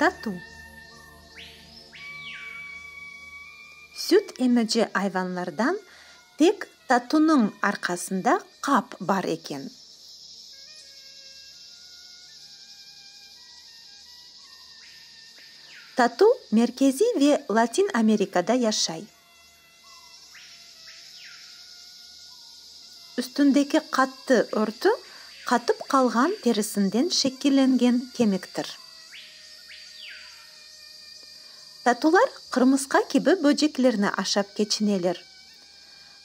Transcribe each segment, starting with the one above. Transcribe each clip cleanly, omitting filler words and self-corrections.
Tatu. Süt emici ayvanlardan tek tatunıñ arqasında qap bar eken. Tatu Merkeziy ve Latin Amerikada yaşay. Üstündeki qattı örtü qatıp qalğan terisinden şekillengen kemiktir. Tatular qırmısqa kibi böceklerni aşap keçineler.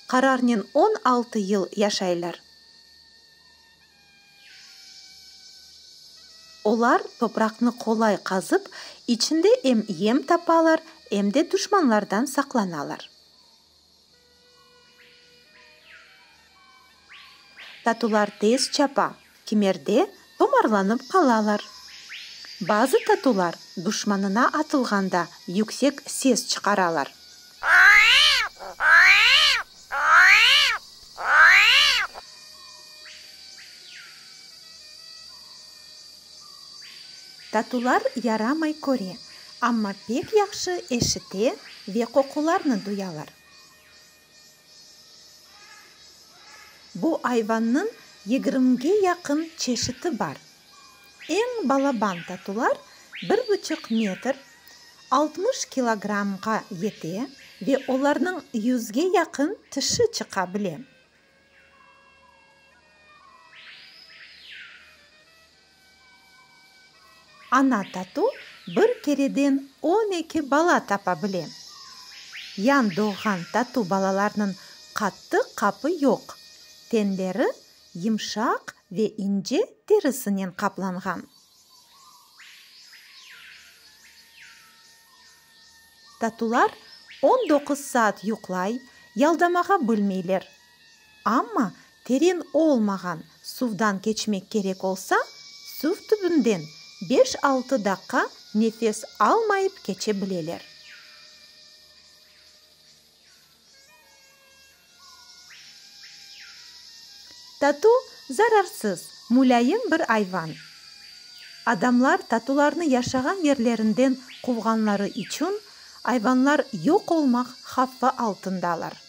Qararnen 16 yıl yaşaylar. Olar topraqnı qolay qazıp, içinde em yem tapalar, em de duşmanlardan saqlanalar. Tatular tez çapa, kimerde tomarlanıp qalalar. Bazı tatular duşmanına atılğanda yüksek ses çıqaralar. Tatular yaramay köre, amma pek yahşı eşite ve qoqularnı duyalar. Bu ayvannıñ yigirmige yaqın çeşiti bar. Eñ balaban tatular bir buçuq metr, 60 kilogrammğa yete ve olarnıñ yüzge yaqın tişi çıqa bile. Ana tatu bir kereden 12 bala tapa bile. Yañ doğğan tatu balalarnıñ qattı qapı yoq, tenleri yımşaq ve ince terisinen qaplanğan. Tatular 19 saat yuqlay, yaldamağa bilmeyler. Amma teren olmağan suvdan keçmek kerek olsa, suv tübünden beş-altı daqqa nefes almayıp keçe bileler. Tatu zararsız, mulâyim bir ayvan. Adamlar tatularnı yaşağan yerlerinden quvğanları içün, ayvanlar yoq olmaq havfı altındalar.